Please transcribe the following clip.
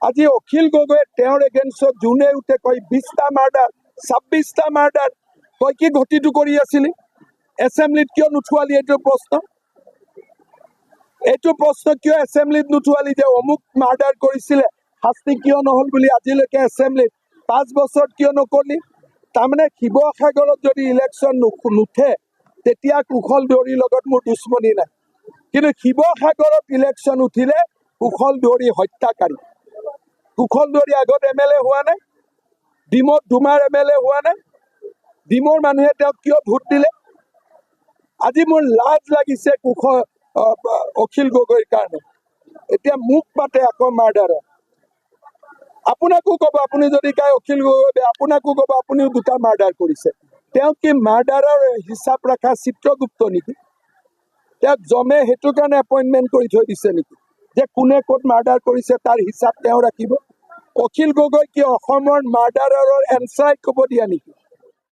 আজি অখিল গগৈয়ে তেওঁৰ এগেইনষ্টত যোনে উঠে কয় 20টা মাৰ্ডাৰ, 26টা মাৰ্ডাৰ। তই কি ঘটিটো কৰি আছিলি? এছেম্বলিত কিয় নুঠুৱালি এইটো প্ৰশ্ন? এইটো প্ৰশ্ন কিয় এছেম্বলিত নুঠুৱালি যে অমুক মাৰ্ডাৰ কৰিছিলে, শাস্তি কিয় নহ'ল বুলি আজিলৈকে এছেম্বলিত 5 বছৰত কিয় নকৰিলি? তাৰমানে শিৱসাগৰত যদি ইলেকশ্যন নুঠে, তেতিয়া কুশল দুৱৰীৰ লগত মোৰ দুশ্মনী নাই। কিন্তু শিৱসাগৰত ইলেকশ্যন উঠিলে কুশল দুৱৰী হত্যাকাৰী। কুশল দুৱৰী আগত এম এল এ হোৱা নাই? ডিমৌত দুবাৰ এম এল এ হোৱা নাই? ডিমৌৰ মানুহে তেওঁক কিয় ভোট দিলে? আজি মোৰ লাজ লাগিছে কুশল অখিল গগৈৰ কাৰণে। এতিয়া মোক মাতে আকৌ মাৰ্ডাৰৰ। আপোনাকো ক'ব, আপুনি যদি কয় অখিল গগৈ বেয়া, আপোনাকো ক'ব আপুনিও দুটা মাৰ্ডাৰ কৰিছে। তেওঁ কি মাৰ্ডাৰৰ হিচাপ ৰখা চিত্ৰগুপ্ত নেকি? তেওঁক জমে সেইটো কাৰণে এপইণ্টমেণ্ট কৰি থৈ দিছে নেকি যে কোনে ক'ত মাৰ্ডাৰ কৰিছে তাৰ হিচাপ তেওঁ ৰাখিব? অখিল গগৈ কি অসমৰ মাৰ্ডাৰৰ এনচাইক্লোপিডিয়া নেকি?